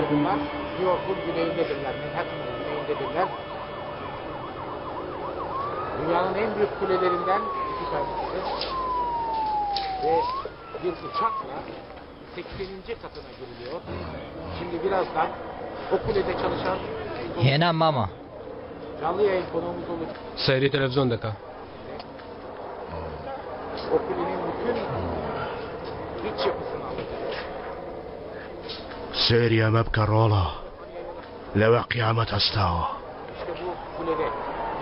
kuledir bunlar. New York'un güneyindedirler. Manhattan'ın güneyindedirler. Dünyanın en büyük kulelerinden iki tanesidir. Ve bir uçakla 80. katına giriliyor. Şimdi birazdan o kulede çalışan هێنام مامە. canlı yayın konuğumuz olacak. سەیری تەلەفزیۆن دەکا. O kulenin bütün iç yapısını anlatacak. سەیری ئەمە بکە ڕۆڵە لەوە قیامەت هەستاوە. İşte bu kulede,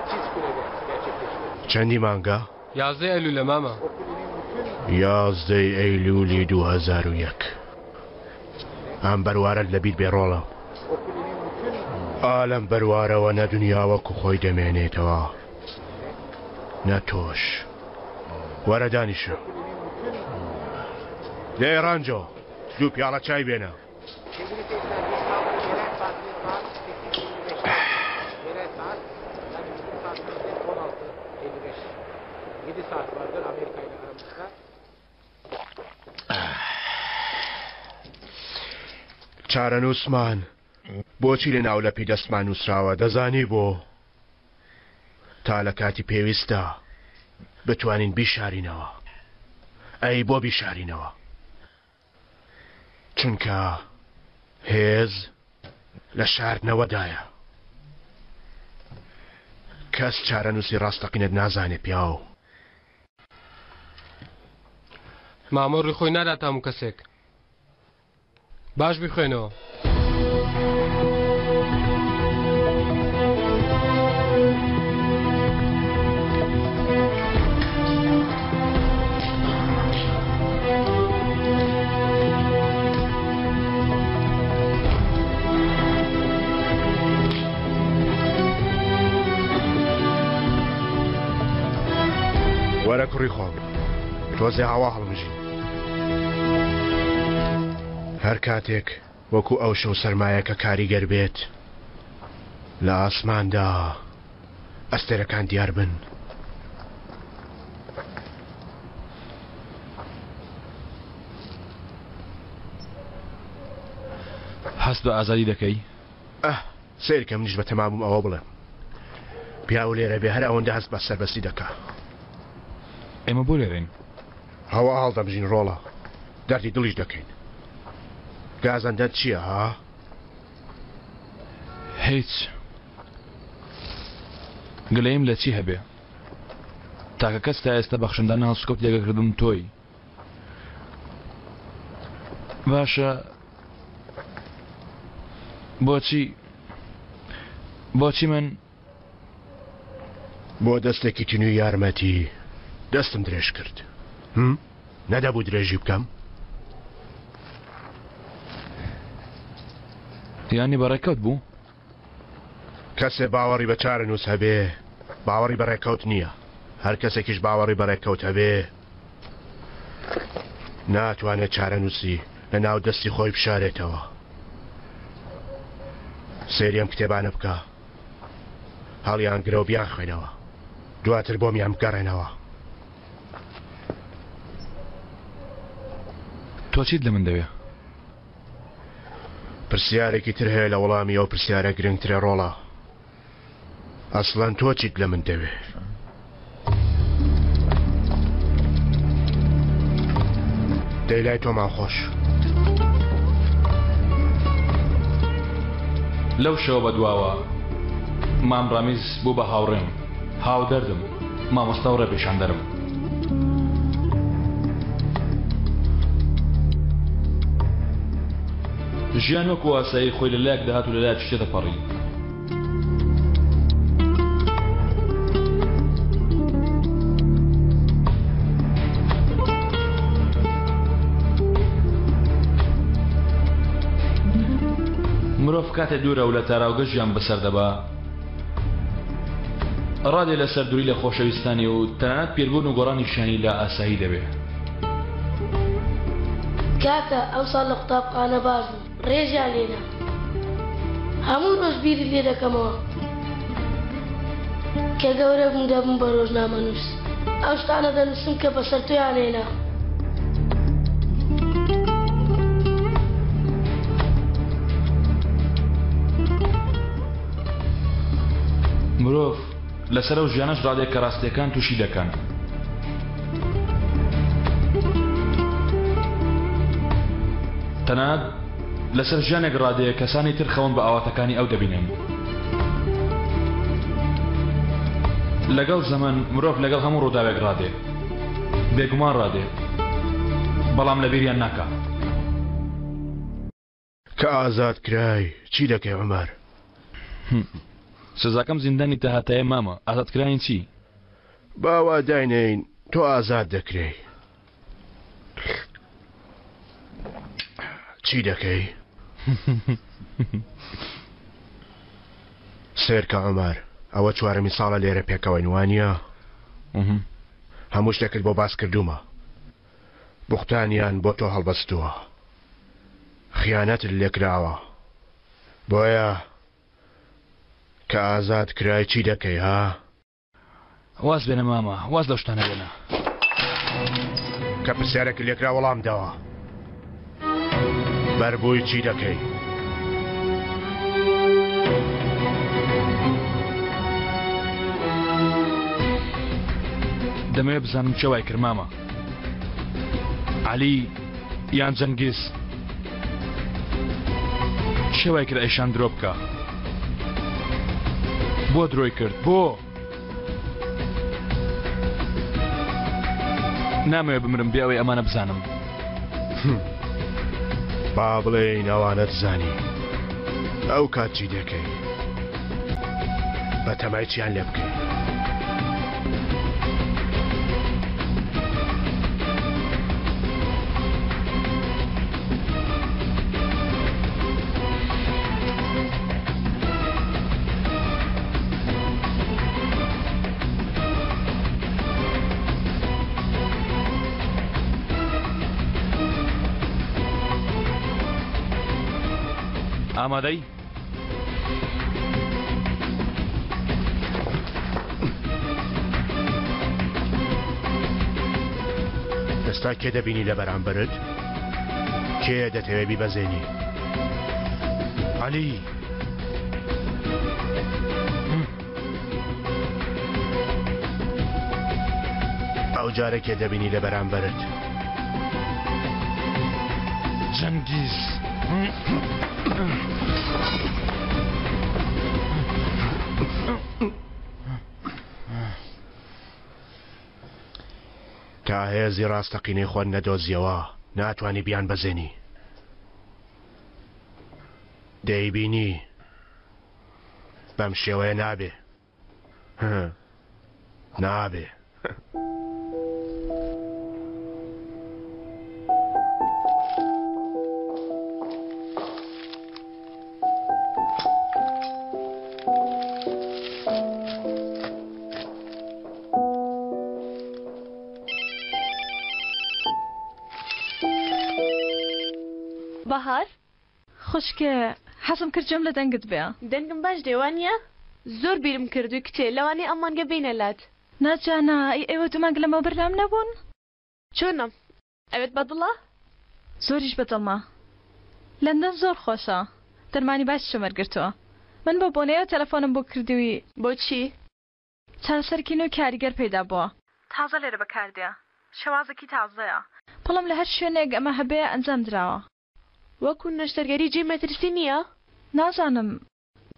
ikiz kulede gerçekleşti. چەندی مانگە؟ یازدەی ئەیلولە مامە. O kulenin bütün یازدەی ئەیلولی 2001. ئەم بەروارەت لەبیر بێ ڕۆڵە. o kulenin bütün ئا لەم بەروارەوە نە دنیا وەکو خۆی دەمێنێتەوە نە تۆش. وەرە دانیشە. دەی ڕەنجۆ دوو پیاڵە چای بێنە. Sevgili seyirciler, İstanbul yerel saatinde saat 8.55'te. Yerel saat, yani bizim saatimizde 16.55. 7 saat vardır Amerika ile aramızda. چارەنووسمان بۆچی لە ناولەپی دەستمان نووسراوە دەزانی بۆ؟ تا لە کاتی پێویستدا بتوانین بیشارینەوە. ئەی بۆ بیشارینەوە؟ چونکە هێز لە شاردنەوەدایە. کەس چارەنووسی ڕاستەقینەت نازانێ پیاو. مامۆ ڕووی خۆی ناداتە هەموو کەسێک. باش بیخوێنەوە. وەرە کوڕی خۆم تۆزێ هەوا هەڵمژین. هەر کاتێک وەکو ئەو شەو سەرمایەکە کاریگەر بێت لە ئاسماندا ئەستێرەکان دیار بن. هەست بە ئازادی دەکەی؟ ئەه سەیرکە منیش بەتەما بووم ئەوە بڵێم. پیاو لێرە بێ هەر ئەوەندە هەست بە سەربەستی دەکا. ئێمە بۆ لێرەین؟ هەوا هەڵدەمژین ڕۆڵە، دەردی دڵیش دەکەین. گازەندەت چییە ها؟ هیچ. گلەییم لە چی هەبێ؟ تاکە کەس تا ئێستا بەخشندانە هەڵسوکەوتی لەگەڵ کردم تۆی. باشە بۆچی بۆچی من بۆ دەستێکی تینوی یارمەتی دەستم درێژ کرد هم؟ نەدەبوو درێژی بکەم؟ یانی بە ڕێکەوت بوو؟ کەسێ باوەڕی بە چارەنووس هەبێ باوەڕی بە ڕێکەوت نییە هەر کەسێکیش باوەڕی بە ڕێکەوت هەبێ ناتوانێت چارەنووسی لە ناو دەستی خۆی بشارێتەوە سەیری ئەم کتێبانە بکە هەڵیان گرە و بیان خوێنەوە دواتر بۆمیان بگەڕێنەوە تۆ چیت لە من دەوێ؟ پرسیارێکی تر هەیە لە وەڵامی ئەو پرسیارە گرنگترە ڕۆڵە ئەسڵەن تۆ چیت لە من دەوێ؟ دەی لای تۆمان خۆش. لەو شەوە بەدواوە مام ڕامیز بوو بە هاوڕێم، هاودەردم، مامۆستا و ڕێپێشاندەرم. ژیان وەکو ئاسایی خۆی لە لایەک دەهات و لە لایەکیش تێدەپەڕی. مرۆڤ کاتێ دوورە و لە تاراوگە ژیان بەسەر دەبا، ڕادێ لەسەر دووری لە خۆشەویستانی و تەنانەت پیربوون و گۆڕانی ژیانی لا ئاسایی دەبێ. کاکە ئەمساڵ لە قوتابخانە باش بووم ڕێزیان لێ نام هەموو ڕۆژ بیرت لێ دەکەمەوە کە گەورە بووم دەبم بە ڕۆژنامەنووس ئەو شتانە دەنووسم کە بەسەر تۆیان هێنا. لەسەر ئەو ژیانەش ڕادێ کە ڕاستیەکان تووشی دەکەن. تەنانەت لەسەر ژیانێک ڕادێ کەسانی تر خەون بە ئاواتەکانی ئەو دەبینن. لەگەڵ زەمەن مرۆڤ لەگەڵ هەموو ڕووداوێک ڕادێ. بێگومان ڕادێ. بەڵام لەبیریان ناکا. کە ئازاد کرای چی دەکەی عومەر؟ سزاکەم زیندانی تاهەتایە مامە، ئازادکرانی چی؟ با وا داینێین تۆ ئازاد دەکرێی چی دەکەی؟ سێرکە عومەر ئەوە چوارەمین ساڵە لێرە پێکەوەین وانییە؟ هەموو شتێکت بۆ باس کردوومە بوختانیان بۆ تۆ هەڵبەستووە خیانەتت لێکراوە بۆیە کە ئازاد کرای چی دەکەی ها؟ واز بێنە مامە واز لەو شتانە بێنە. کە پرسیارێکت لێکرا وەڵام دەوە. بەربووی چی دەکەی؟ دەمەوێت بزانم کێ وای کرد مامە. عەلی یان جەنگیز کێ وای کرد ئەیشان درۆ بکا؟ بۆ درۆی کرد بۆ؟ نامەوێ بمرم بێ ئەوەی ئەمانە بزانم. با بڵێین ئەوانەت زانی ئەو کات چی دەکەی؟ بەتەمای چیان لێ بکەی؟ ئامادەی؟ ئێستا کێ دەبینی لە بەرامبەرت؟ کێ دەتەوێ بیبەزێنی؟ عەلی! ئەو جارە کێ دەبینی لە بەرامبەرت؟ جەنگیز. تا هێزی ڕاستەقینەی خۆت نەدۆزیەوە ناتوانی بیانبەزێنی. دەیبینی بەم شێوەیە نابێ نابێ. بەهار؟ خوشکێ حەزم کرد گوێم لە دەنگت بێ. دەنگم باش دێ وانیە؟ زۆر بیرم کردووی کچێ لەوانەیە ئەم مانگە بێینە لات. نا جانا ئەی ئێوە دوو مانگ لەمەوبەر لام نەبوون؟ چۆنم؟ ئەوێت بە دڵە؟ زۆریش بە دڵمە. لەندەن زۆر خۆشە. دەرمانی باشیشم وەرگرتووە. من بەو بۆنەیەوە تەلەفۆنم بۆ کردووی. بۆچی؟ چارەسەرێکی نوێی کاریگەر پەیدا بووە. تازە لێرە بەکاردێ. شێوازێکی تازەیە. بەڵام لە هەر شوێنێک ئەمە هەبێ ئەنجام دراوە. وەکو نەشتەرگەری جێی مەترسی نییە؟ نازانم.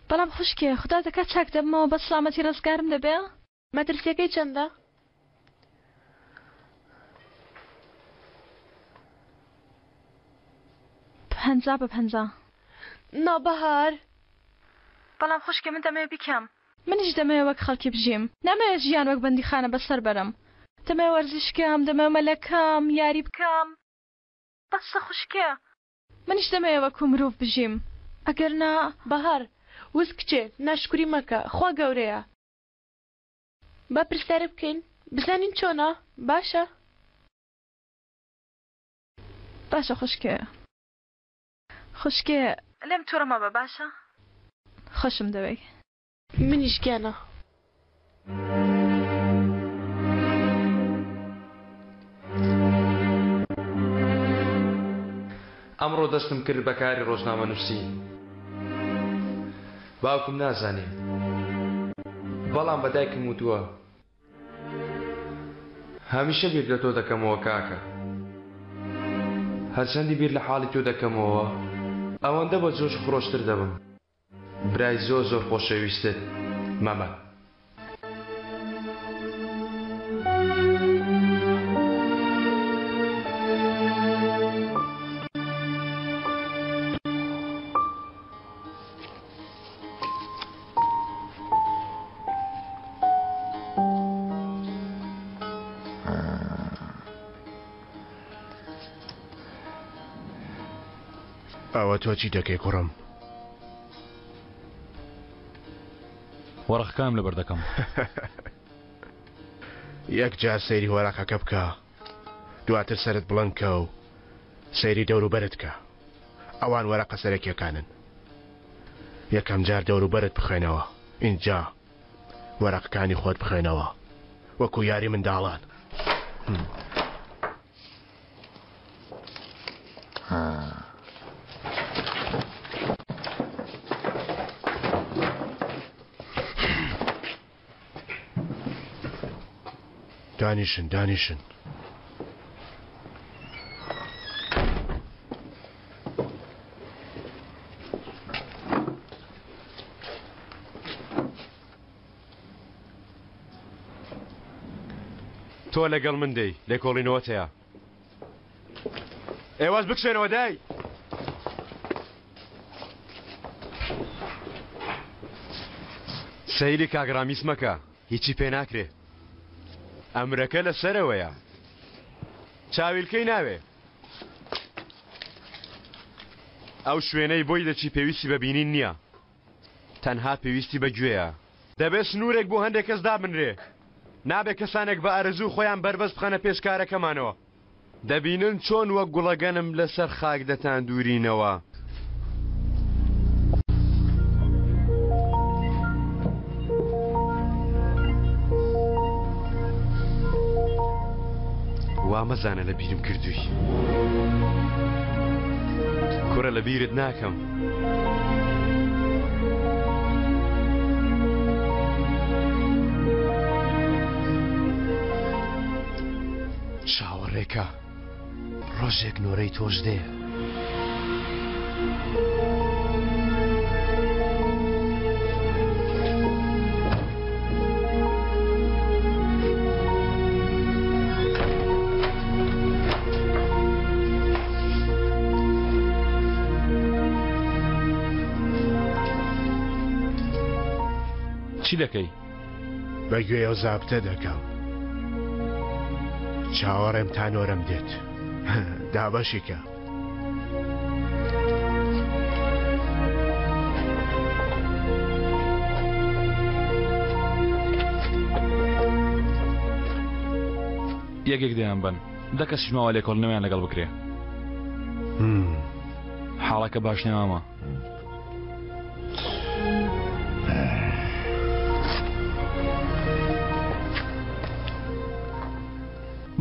بەڵام خوشکێ خودا دەکا چاک دەبمەوە بە سڵامەتی ڕزگارم دەبێ؟ مەترسیەکەی چەندە؟ 50 بە 50. نا بەهار. بەڵام خوشکێ من دەمەوێ بیکەم. منیش دەمەوێ وەک خەڵکی بژیم. نامەوێ ژیان وەک بەندیخانە بەسەر بەرم. دەمەوێ وەرزش کەم، دەمەوێ مەلەکەم، یاری بکەم. بەسە خوشکێ. منیش دەمەوێ وەکو مرۆڤ بژیم. ئەگەر نا. بەهار، وس کچێ، ناشکوری مەکە، خوا گەورەیە. با پرسیارێ بکەین بزانین چۆنە باشە؟ باشە خوشکێ خوشکێ لێم توڕە مەبە باشە خۆشم دەوێی. منیش گیانە. ئەمڕۆ دەستم کرد بە کاری ڕۆژنامەنووسی. باوکم نازانێ. بەڵام بە دایکم وتووە هەمیشە بیر لە تۆ دەکەمەوە کاکە. هەرچەندی بیر لە حاڵی تۆ دەکەمەوە ئەوەندە بە جۆش و خرۆشتر دەبم. برای زۆر زۆر خۆشەویستت مەمەد. ئەوە تۆ چی دەکەی کوڕم؟ وەرەقەکانم لەبەر دەکەم. یەک جار سەیری وەرەقەکە بکە دواتر سەرت بڵند کە و سەیری دەوروبەرت کە. ئەوان وەرەقە سەرەکیەکانن. یەکەم جار دەوروبەرت بخوێنەوە ئینجا وەرەقەکانی خۆت بخوێنەوە وەکو یاری منداڵان. دانیشن دانیشن. تۆ لەگەڵ من دێی لێکۆڵینەوەت هەیە. ئێوەش بکشێنەوە دای. سەیری کاک ڕامیس مەکە هیچی پێ ناکرێ ئەمرەکە لە سەرەوەیە چاویلکەی ناوێ ئەو شوێنەی بۆی دەچی پێویستی بە بینین نییە تەنها پێویستی بە گوێیە. دەبێ سنوورێک بۆ هەندێک کەس دابنرێ. نابێ کەسانێک بە ئارەزووی خۆیان بەربەست بخەنە پێش کارەکەمانەوە. دەبینن چۆن وەک گوڵەگەنم لەسەر خاک دەتاندوورینەوە. وا مەزانە لە بیرم کردووی. کوڕە لە بیرت ناکەم. چاوەڕێکە ڕۆژێک نۆرەی تۆش دێ. چی دەکەی؟ بە گوێی ئەو زابتە دەکەم. چاوەڕێم تا نۆرەم دێت. دابەشی کە. یەک یەک دەیان بەن دە کەسیش ماوە لێکۆڵینەوەیان لەگەڵ بکرێ حاڵەکە باش نییە مامە.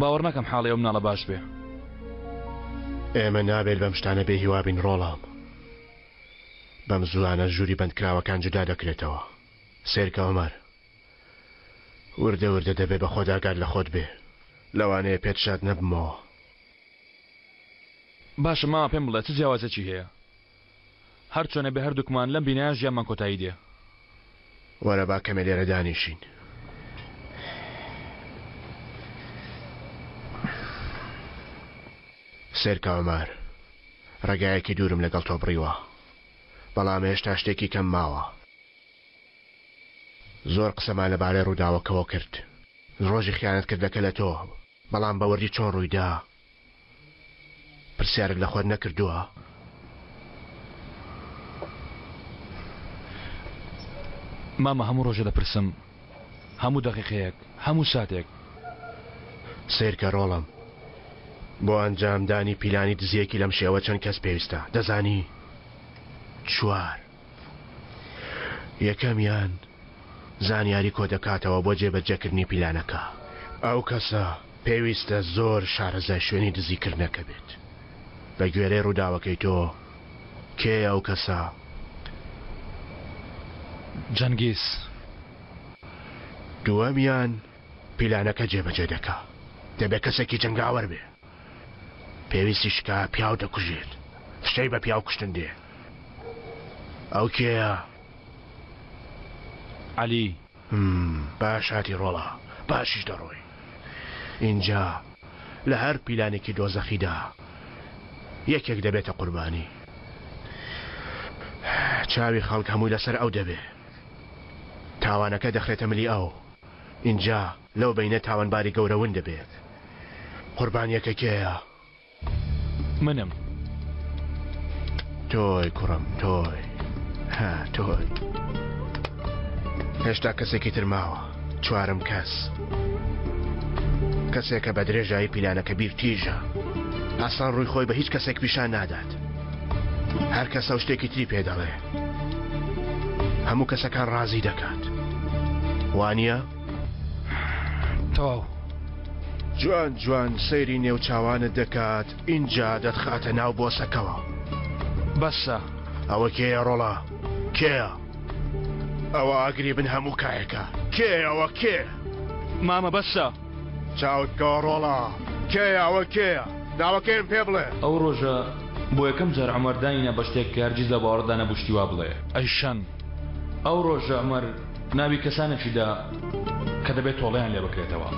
باوەڕ ناکەم حاڵی ئەو مناڵە باش بێ. ئێمە نابێت بەم شتانە بێ هیوا بین ڕۆڵام. بەم زووانە ژووری بەندکراوەکان جودا دەکرێتەوە. سەیرکە عومەر. وردە وردە دەبێ بە خۆت ئاگات لە خۆت بێ. لەوانەیە پێت شاد نەبمەوە. باشە مامە پێم بڵێ چ جیاوازیەکی هەیە؟ هەرچۆنێ بێ هەردووکمان لەم بینایە ژیانمان کۆتایی دێ. وەرە با کەمێ لێرە دانیشین. سەیرکە عومەر، ڕێگایەکی دوورم لەگەڵ تۆ بڕیوە، بەڵام هێشتا شتێکی کەم ماوە. زۆر قسەمان لەبارەی ڕووداوەکەوە کرد، ڕۆژی خیانەتکردنەکە لە تۆ، بەڵام بە وردی چۆن ڕوویدا؟ پرسیارت لە خۆت نەکردووە؟ مامە هەموو ڕۆژێ دەپرسم، هەموو دەقیقەیەک، هەموو ساتێک. سەیرکە ڕۆڵەم، بۆ ئەنجامدانی پیلانی دزییەکی لەم شێوە چەند کەس پێویستە، دەزانی؟ چوار. یەکەمیان زانیاری کۆدەکاتەوە بۆ جێبەجێکردنی پیلانەکە. ئەو کەسە پێویستە زۆر شارەزای شوێنی دزیکردنەکە بێت. بە گوێرەی ڕووداوەکەی تۆ، کێیە ئەو کەسە؟ جەنگیز. دووەمیان پیلانەکە جێبەجێ دەکا. دەبێ کەسێکی جەنگاوەر بێ. پێویستیش کە پیاو دەکوژێت. فشەی بە پیاو کوشتن دێ. ئەو کێیە؟ عەلی. باش هاتی ڕۆڵە، باشیش دەڕۆی. ئینجا لە هەر پیلانێکی دۆزەخیدا یەکێک دەبێتە قوربانی. چاوی خەڵک هەمووی لەسەر ئەو دەبێ. تاوانەکە دەخرێتە ملی ئەو. ئینجا لەو بەینە تاوانباری گەورە ون دەبێت. قوربانیەکە کێیە؟ منم. تۆی کوڕم تۆی. ها تۆی. هێشتا کەسێکی تر ماوە. چوارەم کەس. کەسێکە بە درێژایی پیلانەکە بیر تیژە. ئاسان ڕووی خۆی بە هیچ کەسێک پیشان نادات. هەر کەسە و شتێکی تری پێ دەڵێ. هەموو کەسەکان ڕازی دەکات. وانییە؟ تەواو. جوان جوان سەیری نێوچاوانت دەکات ئینجا دەتخاتە ناو بۆسەکەوە. بەسە. ئەوە کێیە ڕۆڵە؟ کێیە؟ ئەوە ئاگری بن هەموو کایەکە. کێیە ئەوە کێ؟ مامە بەسە. چاوت بکەوە ڕۆڵە. کێیە ئەوە کێیە؟ ناوەکەیم پێ بڵێ. ئەو ڕۆژە بۆ یەکەم جار عومەر دانی نا بە شتێک کە هەرگیز لە باوەڕدا نەبوو شتی وا بڵێ. ئەیشەن. ئەو ڕۆژە عومەر ناوی کەسانێکی دا کە دەبێت تۆڵەیان لێ بکرێتەوە.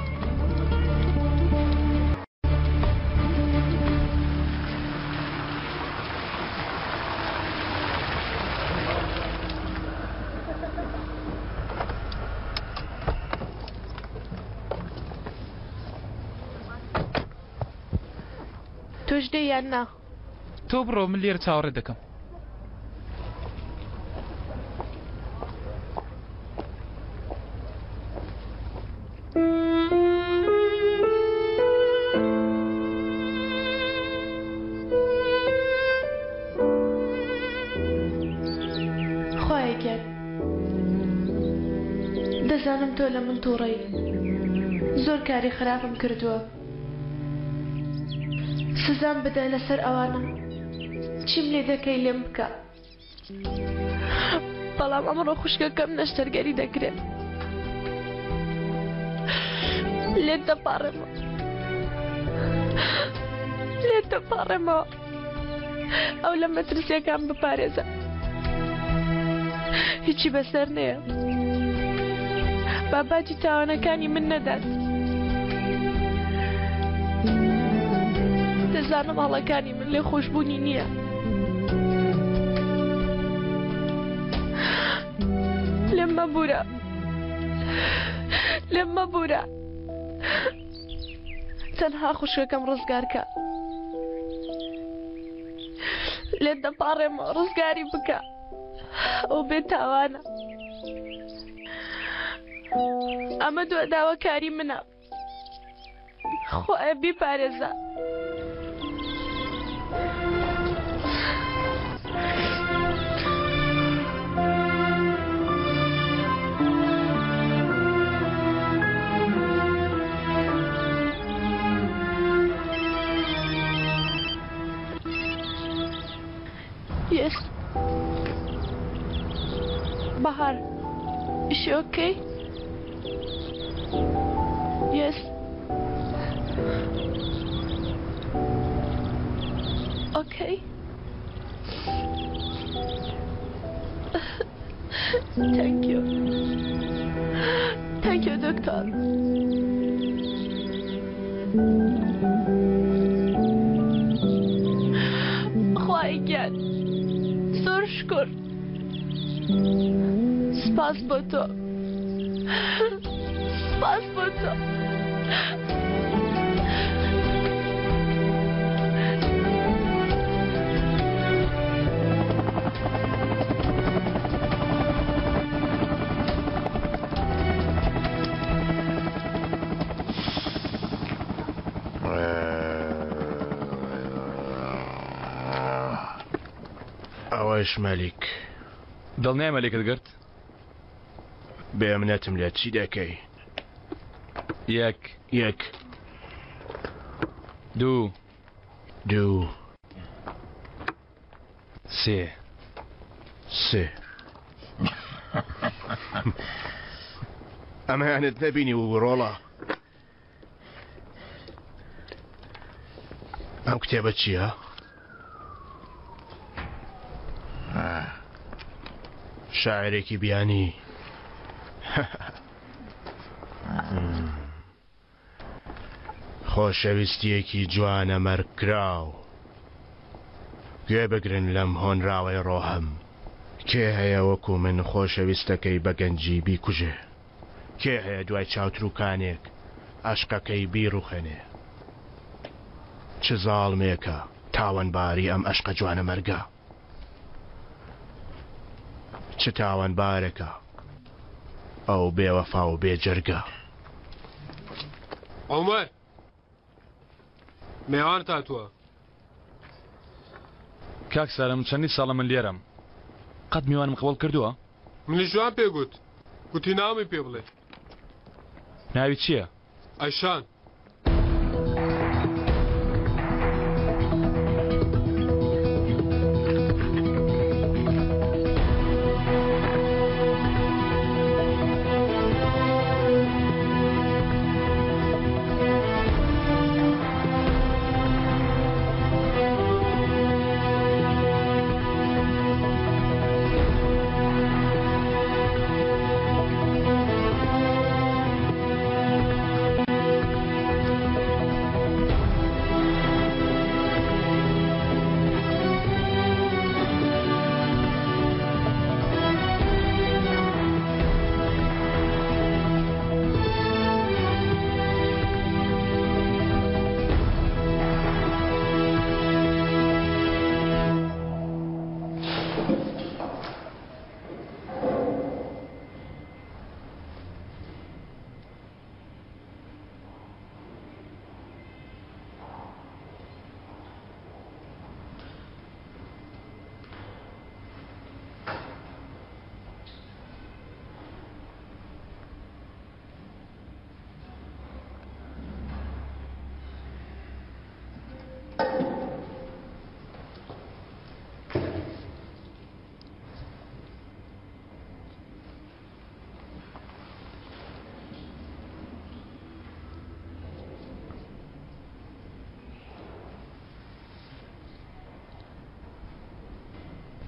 تۆش دێی یان نا؟ تۆ بڕۆ من لێرە چاوەڕێت دەکەم. خوایە گیان دەزانم تۆ لە من توڕەی زۆر کاری خراپم کردووە سزام بدە لەسەر ئەوانە چیم لێ دەکەی لێم بکە بەڵام ئەمڕۆ خوشکەکەم نەشتەرگەری دەکرێت لێت دەپاڕێمەوە لێت دەپاڕێمەوە ئەو لە مەترسیەکان بپارێزە هیچی بەسەر نەیە با باجی تاوانەکانی من نەدات دەزانم هەڵەکانی من لێ خۆشببوونی نییە لێم مەبورە لێم مەبورە تەنها خوشکەکەم ڕزگارکە لێت دەپاڕێمەوە ڕزگاری بکە ئەو بێ تاوانە ئەمە دو داواکاری منە خوایە بیپارێزە. Yes. Bahar. Is she okay? Yes. Okay. Thank you. Thank you, doctor. خوای گیان زۆر شکر سپاس بۆ تۆ سپاس بۆ تۆ. ئەوەش مەلیک. دڵنیای مەلیکت گرت؟ بێ منەتم لێت چی دەکەی؟ یەک. یەک. دوو. دوو. سێ. سێ. ئەمەیانت نەبینی و ڕۆڵە. ئەم کتێبە چییە؟ شاعرێکی بیانی. خۆشەویستییەکی جوانە مەرگکراو. گوێ بگرن لەم هۆنراوەی ڕۆحم. کێ هەیە وەکو من خۆشەویستەکەی بە گەنجی بیکوژێ؟ کێ هەیە دوای چاوتروکانێک ئەشقەکەی بیڕوخێنێ؟ چ زاڵمێکە تاوانباری ئەم ئەشقە جوانەمەرگە؟ چ تاوانبارێکە ئەو بێوەفا و بێ جەرگە؟ عومەر مێوانت هاتووە. کاک سالم چەندین ساڵە من لێرەم قەت میوانم قبوڵ کردووە؟ منیش جوان پێ گوت گوتی ناومی پێ بڵێ. ناوی چییە؟ ئەیشان.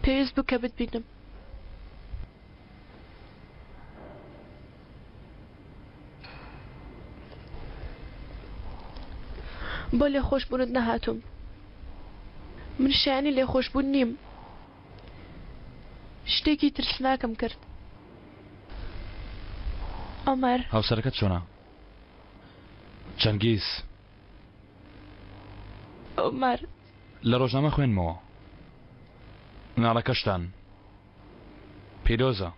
پێویست بوو کە بتبینم. بۆ لێخۆشبوونت نەهاتووم. من شایەنی لێخۆشبوون نیم. شتێکی ترسناکم کرد. عومەر. هاوسەرەکەت چۆنە؟ چەنگیز. عومەر. لە ڕۆژنامە خوێندمەوە. مناڵەکەشتان. پیرۆزە.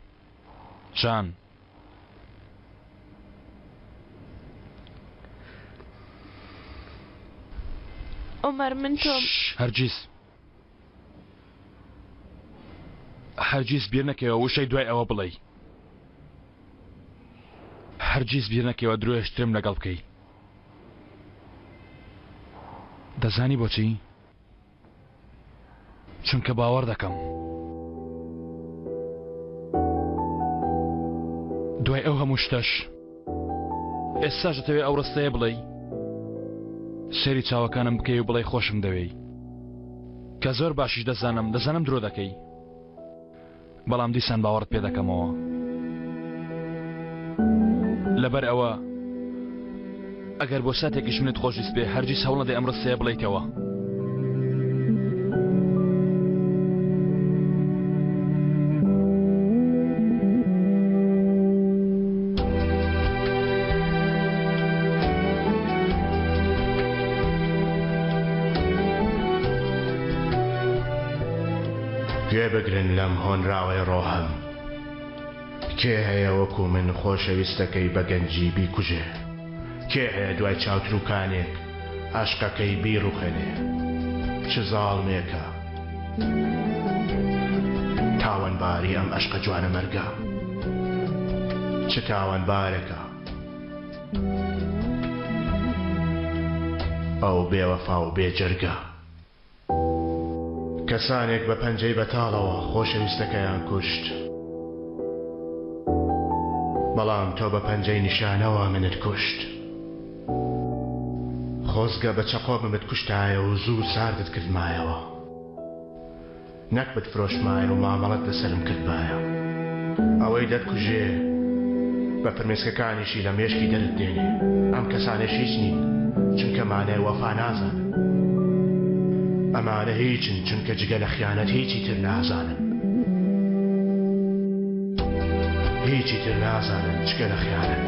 جان. عومەر من تۆم. هەرگیز. هەرگیز بیر نەکەیەوە وشەی دوای ئەوە بڵێی. هەرگیز بیر نەکەیەوە درۆیەشترم لەگەڵ بکەی. دەزانی بۆچی؟ چونکە باوەڕ دەکەم. دوای ئەو هەموو شتەش ئێستاش دەتەوێ ئەو ڕستەیە بڵێی؟ سەیری چاوەکانم بکەی و بڵێی خۆشم دەوێی. کە زۆر باشیش دەزانم دەزانم درۆ دەکەی. بەڵام دیسان باوەڕت پێ دەکەمەوە. لەبەر ئەوە ئەگەر بۆ ساتێکیش منت خۆشویست بێ هەرگیز هەوڵ نەدەی ئەم ڕستەیە بڵێیتەوە. گوێ بگرن لەم هۆنراوەی ڕۆحم. کێ هەیە وەکو من خۆشەویستەکەی بە گەنجی بیکوژێ؟ کێ هەیە دوای چاوتروکانێک ئەشقەکەی بیڕوخێنێ؟ چ زاڵمێکە تاوانباری ئەم ئەشقە جوانەمەرگە؟ چ تاوانبارێکە ئەو بێوەفا و بێ جەرگە؟ کەسانێک بە پەنجەی بەتاڵەوە خۆشەویستەکەیان کوشت. بەڵام تۆ بە پەنجەی نیشانەوە منت کوشت. خۆزگە بە چەقۆ بمت کوشتایە و زوو ساردت کردمایەوە. نەک بتفرۆشمایە و مامەڵەت لەسەرم کردبایە. ئەوەی دەتکوژێ بە فرمێسکەکانیشی لە مێشکی دەرت دێنێ. ئەم کەسانەش هیچ نین، چونکە مانای وەفا نازانن. ئەمانە هیچن، چونکە جگە لە خیانەت هیچی تر نازانن. هیچی تر نازانن جگە لە خیانەت.